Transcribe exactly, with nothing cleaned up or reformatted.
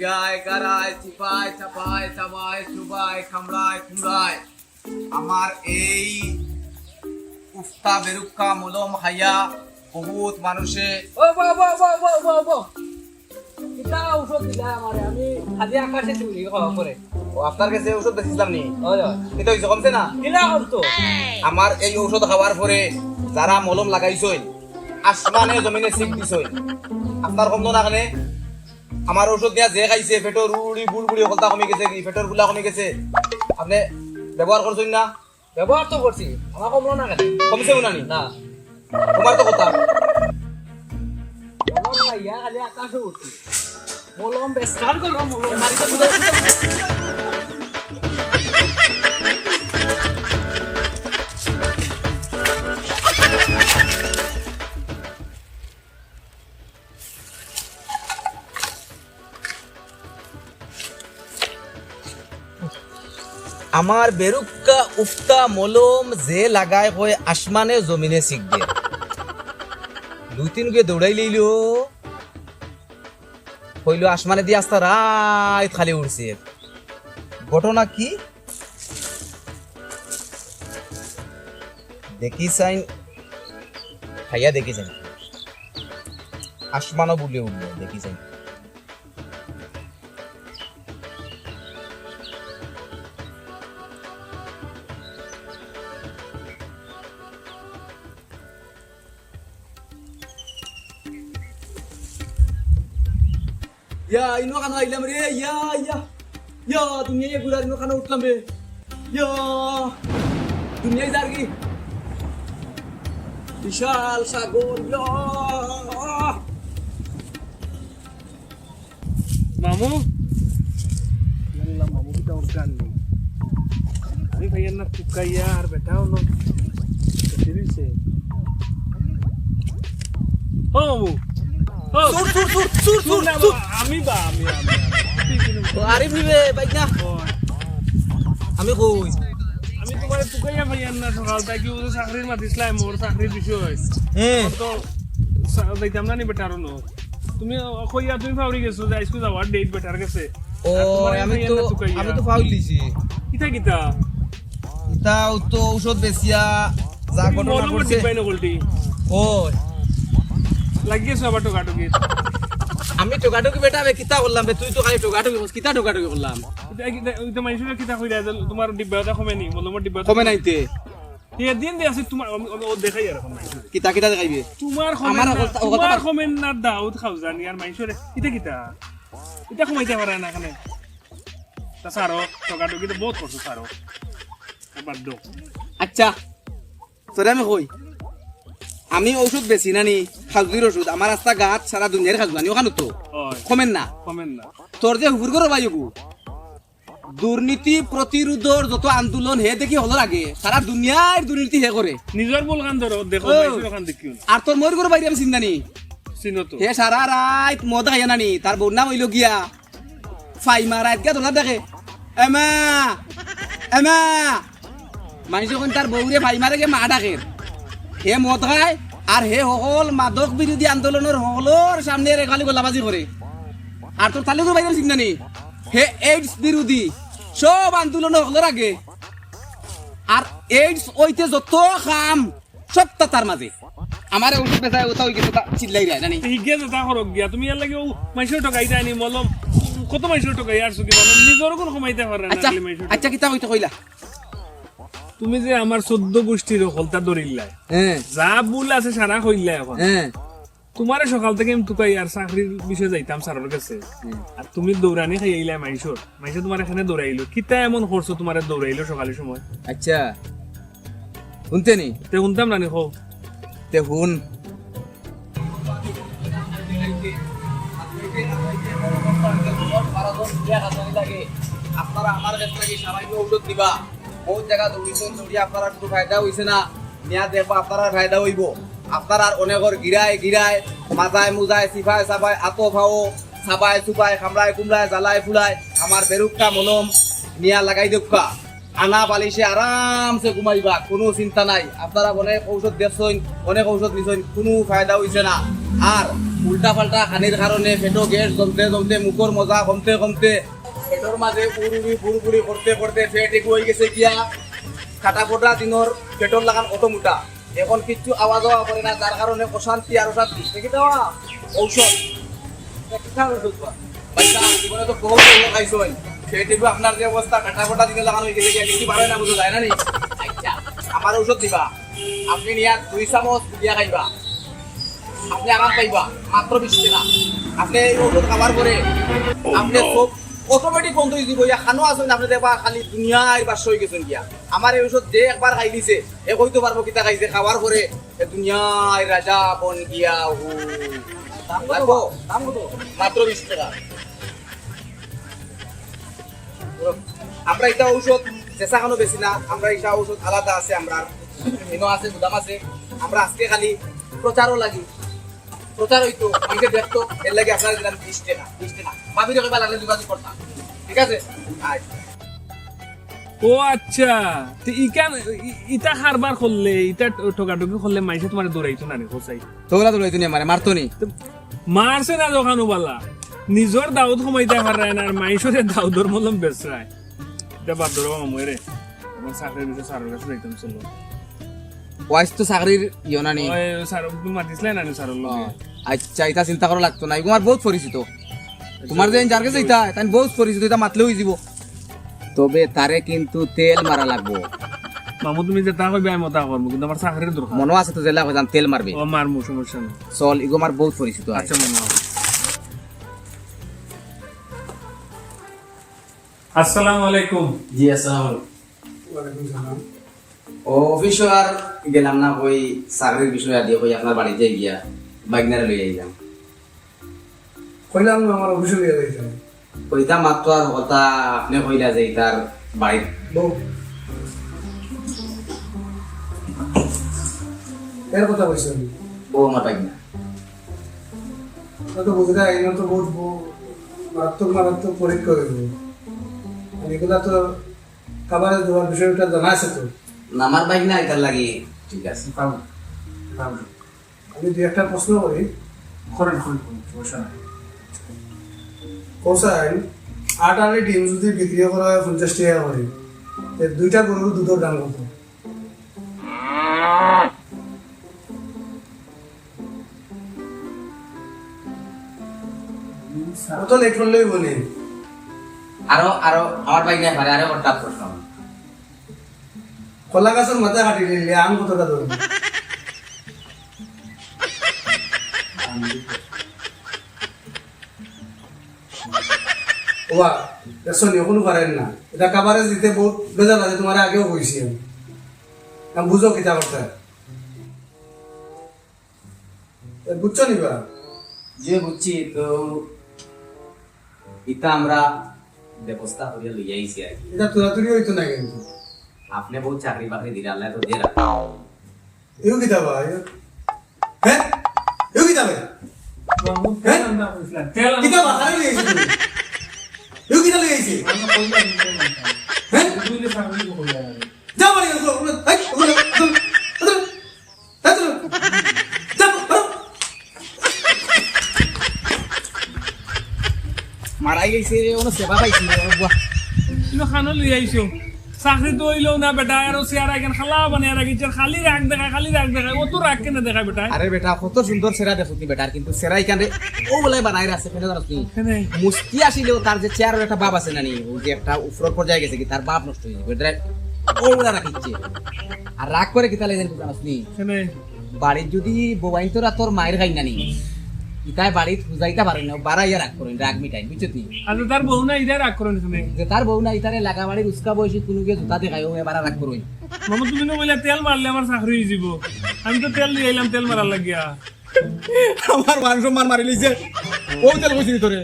গায় গারায়, চিপায় চাপায়, চাবায় চুবায়, কামড়ায় কুমড়ায়। আমার এই উফতা বেরুক্কা মলম খাইয়া বহুত মানুষে ও বা, বা, বা, বা, বা, বা। কিতা ঔষধ দিলা আমারে? আমি খালি আকাশে চুরি খাওয়া করে। ও, আপনার কাছে ঔষধ বেচছিলাম নি? হয়, হয়। কিতা অইছে, কমছে না? কিলা কমতো? আমার এই ঔষধ খাওয়ার পরে যারা মলম লাগাইছইন, আসমানে জমিনে শিক দিছইন। আপনার কমলো না কেনে? আমার ঔষধ দিয়া যে খাইছে, পেটর উড়ি বুড়বুড়ি হকলতা কমি গেছে কি, পেটর ফুলা কমি গেছে। আপনে ব্যবহার করছইন না? ব্যবহার তো করছি, আমার কমলো না কেনে? কমছে না নি? না। তোমার তো কথা। মলম খাইয়া খালি আকাশে উঠছি। মলম বেস্তার করো, মলম মারি তো আমার বেরুক্কা উক্তা মলম যে লাগায় কয় আসমানে জমিনে শিক দে। দুই তিন গুয়ে দৌড়াই লইল, কইল আসমানে দি আস্তা রাইত খালি উড়ছে। ঘটনা কি? দেখি চাইন, খাইয়া দেখি চাইন। আসমানও বুলে উঠল, দেখি চাইন। ইয়া, ইনো খানো আইলাম রে, ইয়া, ইয়া। ইয়া, দুনিয়ায় ঘুরার ইনো খানো উঠলাম রে। ইয়া, দুনিয়ায় যার কি? বিশাল সাগর, ইয়া। মামু? ইয়াল্লা, মামু কিতা অজ্ঞান নি? আমি ভাইয়ার না তুকাইয়া আর বেটাও না। কি হইছে? ও মামু। ও। চুর, চুর, চুর, চুর, চুর, চুর না, চুর। আমি বা, আমি, আমি, আমি। ও, আরিফ নিবে, বাইক না। ও। আমি কই? আমি তোমারে তুকাইয়া ভাইয়ার না সকাল থাকি ও যে চাকরির মাতিছিলাম, মোর চাকরির বিষয়। হ্যাঁ। তো সা-, যাইতাম না নি বেটারও না। তুমি কইয়া তুমি ফাউরি গেছো যে আইজকু যাওয়ার ডেট বেটার গেছে। ও, আর তোমার আমি এই তো, না তুকাইয়া। আমি তো ফাউল দিছি। কিতা কিতা? ইতাও তো ঔষধ বেচিয়া যা তুমি ঘটনা মলমর করছে। ডিব্বাই নকলটি। ও। লাগি গেছো আবার টোকাটুকি। আমি টোকাটুকি বেটা, আমি কিতা করলাম বে? তুই তো খালি টোকাটুকি করছ, কিতা টোকাটুকি করলাম? ইতা, ইতা, ইতা মানুষের কিতা কইরা যে তোমার ডিব্বা এটা কমে নি, মলমর ডিব্বা কমে নাইতে। এদিন দে আছে তোমার, আমি, আমি ও দেখাই আর এখন নাই। কিতা, কিতা দেখাইবে? তোমার আমার কমেন্ট না, অবস্থা, অবস্থা তোমার কমেন্ট না দাউদ খাও জানি আর মাইনষরে। ইতা কিতা? ইতা কমাইতে পারে না এখানে। তা সারো, টোকাটুকি তো বহুত করছো সারো। বাদ দাও। আচ্ছা, তোরে আমি কই, আমি ঔষধ বেচি না নি, খাজুরির ঔষধ, আমার রাস্তা ঘাট সারা দুনিয়ার খাজুরানি ওখানে তো। হয়। কমেন না। কমেন না। তোর যে হুফুর করো ভাই ওগু, দুর্নীতি প্রতিরোধর যত আন্দোলন হে দেখি হলো আগে, সারা দুনিয়ার দুর্নীতি হে করে। নিজর বল খান ধরো, দেখো, ও। মাইনষর খান দেখিও না। আর তোর ময়ূর করে বাইরে আমি চিন্তা নি। চিনো তো। হে সারা রাইত মদ খাইয়া নানি, তার বউর নাম অইলো গিয়া ফাইমা, রাইত গিয়া দোলা দেখে, "এমা, এমা।" মাইনষে কইন তার বউরে ফাইমারে গিয়া মা ডাকের। হে মদ খায়, আর হে হকল মাদক বিরোধী আন্দোলনর হকলর সামনে রে খালি গলাবাজি করে। আর তোর তালুকর বাইরে চিন্তা নি। হে এইডস বিরোধী সব আন্দোলন হকলর আগে। আর এইডস অইতে যত কাম সবতা তার মাঝে। আমারে ঔষধ বেচায় ওটা ওই গেছে তা চিল্লাই রে, জানি। এই গেছে তা হরক গিয়া। তুমি এর লাগি ও মাইনষর ঠকাই দেয় নি মলম। কত মাইনষর ঠকাই আর সুখী মানুষ। নিজর গুণ কমাইতে পারে না আচ্ছা, খালি মাইনষর আচ্ছা, ঠকাই। কিতা কইতে কইলা? তুমি যে আমার চৌদ্দ গোষ্ঠীর হকলতা ধরিলাই। হ্যাঁ। যা ভুল আছে সারা কইলাই এখন। হ্যাঁ। তোমারে সকাল থাকি আমি তুকাই আর চাকরির বিষয়ে যাইতাম স্যারর গেছে। হুম। আর তুমি দৌড়ানি খাইয়া আইলায় মাইনষর। মাইনষে তোমারে এখানে দৌড়াইলো। কিতা এমন করছো তোমারে দৌড়াইলো সকালের সময়? আচ্ছা। হুনতে নি? তে হুনতাম না নি, কও। তে হুন। আপনারা আমার কাছ থাকি সামান্য ঔষধ নিবা। বহুত জাগা দৌড়িছইন, দৌড়িয়া আপনারার কুনু ফায়দা অইছে না। নিয়া দেখবা আপনারার ফায়দা অইবো। আপনারার অনেকর গিরায় গিরায়, মাজায় মুজায়, চিপায় চাপায়, আতো ফাও, চাবায় চুবায়, কামড়ায় কুমড়ায়, জ্বালায় ফুলায়, আমার বেরুক্কা মলম নিয়া লাগাই দেউক্কা। আনা বালিশে আরামসে ঘুমাইবা, কুনু চিন্তা নাই। আপনারা অনেক ঔষধ দেখছইন, অনেক ঔষধ নিছইন, কুনু ফায়দা অইছে না। আর উল্টা পাল্টা খানির কারণে পেটো গ্যাস জমতে জমতে, মুখর মজা কমতে কমতে, পেটর মাঝে উড়ুড়ি বুড়বুড়ি করতে করতে পেট এগু অইগেছে গিয়া কাটা ফোটা দিনর পেটর লাখান অত মুটা। এখন কিচ্ছু আওয়া যাওয়া করে না, যার কারণে অশান্তি আর অশান্তি। দেখি দেওয়া ঔষধ। এটা কিতা ঔষধ বা? ভাই সাহেব, জীবনে তো বহুত ঔষধ খাইছইন। পেট এগু আপনার যে অবস্থা, কাটা ফোটা দিনর লাখান অইগেছে গিয়া, কিচ্ছু বারয় না, বুঝা যায় না নি? আচ্ছা, আমার ঔষধ দিবা। আপনে নিয়া দুই চামচ দিয়া খাইবা, আপনে আরাম পাইবা, মাত্র বিশ টেকা। আপনে এই ঔষধ খাবার পরে আপনে চোখ অটোমেটিক বন্ধ অইযিবো। ইয়া খানো আছইন, আপনে দেখবা খালি দুনিয়ার বাদশা অইগেছইন গিয়া। আমার এই ঔষধ যে একবার খাইলিছে, এ কইতো পারবো কিতা খাইছে, খাওয়ার পরে এ দুনিয়ার রাজা বন গিয়া হু। দাম কত লাগবো? দাম কত? মাত্র বিশ টেকা। আমরা ইটা ঔষধ যেছা খানো বেশি না, আমরা ইটা ঔষধ আলাদা আছে, আমরার ইনো আছে, গুদাম আছে। আমরা আজকে খালি প্রচারও লাগি, প্রচার অইতো, মাইনষে দেখতো, এর লাগি আপনারে দিলাম বিশ টেকা, বিশ টেকা। ভাবিরে কইবা লাগলে যোগাযোগ করতা, ঠিক আছে? আচ্ছা। ও আচ্ছা, তে ইখান, ই-, ইটা কারবার করলে, ইটা ঠকাঠকি করলে মাইনষে তুমারে দৌড়াইতো না নি, হোসাই? তোরা দৌড়াইতো নি, আমারে মারতো নি? তে মারছে না যখন বালা, নিজর দাউদ কমাইতা পাররায় না, আর মাইনষরে দাউদর মলম বেচরায়। ইটা বাদ দেও মামু রে, আমার চাকরির বিষয়ে স্যারর কাছে যাইতাম, চলো। ওয়াইস তো চাকরির ইয়ো না নি? ওই, ওই স্যার, তুমি মাতিছিলা না নি স্যারর লগে? ও, আচ্ছা, ইটা চিন্তা করা লাগতো না, ইগু আমার বহুত পরিচিত। তুমার যে যার কাছে ইতা, তাইন বহুত পরিচিত, ইতা মাতলে অইযিবো। তবে তারে কিন্তু তেল মারা লাগবো। মামু, তুমি যেতা কইবে আমি অতা করমু, কিন্তু আমার চাকরির দরকার। মনো আছে তো, যেলা কইতাম তেল মারবে। ও, মারমু, সমস্যা নাই। চল, ইগু আমার বহুত পরিচিত। আচ্ছা মামু। আসসালামু আলাইকুম। জি, আসসালামু আলাইকুম। ওয়ালাইকুম সালাম। ও, অফিসো আর গেলাম না, ওই চাকরির বিষয়ে আদি কই আপনার বাড়িত যাই গিয়া ভাইগ্নারে লই আইলাম। কইলাম না আমার অফিসো লইয়া যাইতাম। কইতাম মাত্র আর কথা আপনে কইলা যে ইতার বাড়িত। বউ। এর কথা কইছি আমি। বউ আমার ভাইগ্না। তা তো বুঝা যায়, ইনো তো বহুত ব-, মারাত্মক, মারাত্মক পরীক্ষা অইবো। আর ইগুলা তো কাবারে দেওয়ার বিষয়টা জানা আছে তো? না, আমার ভাইগ্না ইতার লাগি ঠিক আছে। পাবো, পাবো। আমি দুই একটা প্রশ্ন করি। করেন, করেন, করেন, সমস্যা নাই। হোসাইন, আট আলি ডিম যদি বিক্রি করা হয় পঞ্চাশ টেকা করি, তে দুইটা গরুর দুধর দাম কত? অত লেট করলেই বলি। আরো, আরো, আমার ভাইগ্নায় পারে, আরো একটা প্রশ্ন। কলা গাছর মাথা কাটি দিলে আম কতটা ধরবে? ওবা, দেখছো নি, কুনু পারের না। ইটা কাবারে দিতে বহুত বেজাল আছে, তুমারে আগেও কইছি আমি। আমি বুঝো কিতা করতে। এ, বুঝছো নি বা? জি, বুঝছি। তো ইটা আমরা ব্যবস্থা করিয়া লইয়া আইছি আর কি। ইটা তুরাতুরি অইতো না কিন্তু। আপনে বউ চাকরি বাকরি দিলে আল্লায় তো দিয়া রাখে। ইউ কিতা বা, ইউ? হ্যাঁ? ইউ কিতা বা? বাবু, হ্যাঁ? তেল আনতাম কইছিলাম, তেল আনতাম। কিতা বা, কারে লই আইছিস তুই? ইউ কিতা লই আইছিস? আমি কইলাম, তেল আনতাম। হ্যাঁ? তুই যে চাকরি তো কইলাম। যা বাড়ি, ওগুলো, ওগুলো, এই, ওগুলো, ওগুলো, ওগুলো, এই, ওগুলো, যা, বাড়ি। মারাই গেছে, কোনো সেবা পাইছি না, বাবা। তুমি খানো লই আইছো। চাকরি তো অইলো না বেটা, আরো চেহারা এখান খালা বানাই রাখিছে, খালি রাগ দেখায়, খালি রাগ দেখায়। অত রাগ কেনে দেখায় বেটা? আরে বেটা, কত সুন্দর চেহারা দেখো তুমি বেটার, কিন্তু চেহারা এখানে ও বলে বানাই রাখছে, কেনে জানো তুমি? কেনে? মুস্তি আসিলেও তার যে চেহারার একটা ভাব আছে না নি, ওই যে একটা উপরের পর্যায়ে গেছে কি, তার ভাব নষ্ট অই যাইবো। বেটারে ও বলে রাখিছে। আর রাগ করে কিতা লাগি জানো তুমি? কেনে? বাড়িত যদি বউয়াইন্তরা তোর মাইর খাইন না নি, ইতায় বাড়িত বুঝাইতা পারইন না, বাড়াইয়া রাগ করইন, রাগ মিটাইন, বুঝছো নি? আর যে তার বউ না, ইতায় রাগ করইন শুনে। যে তার বউ না, ইতারে লাগা বাড়ির উস্কা বয়সী কুনুগে জুতা দেখায়, ও এবার রাগ করইন। মামু, তুমি না কইলা তেল মারলে আমার চাকরি অই যাইবো। আমি তো তেল লই আইলাম, তেল মারার লাগিয়া। আমার মান সম্মান মারি লইছে। ও তেল কইছি তোরে।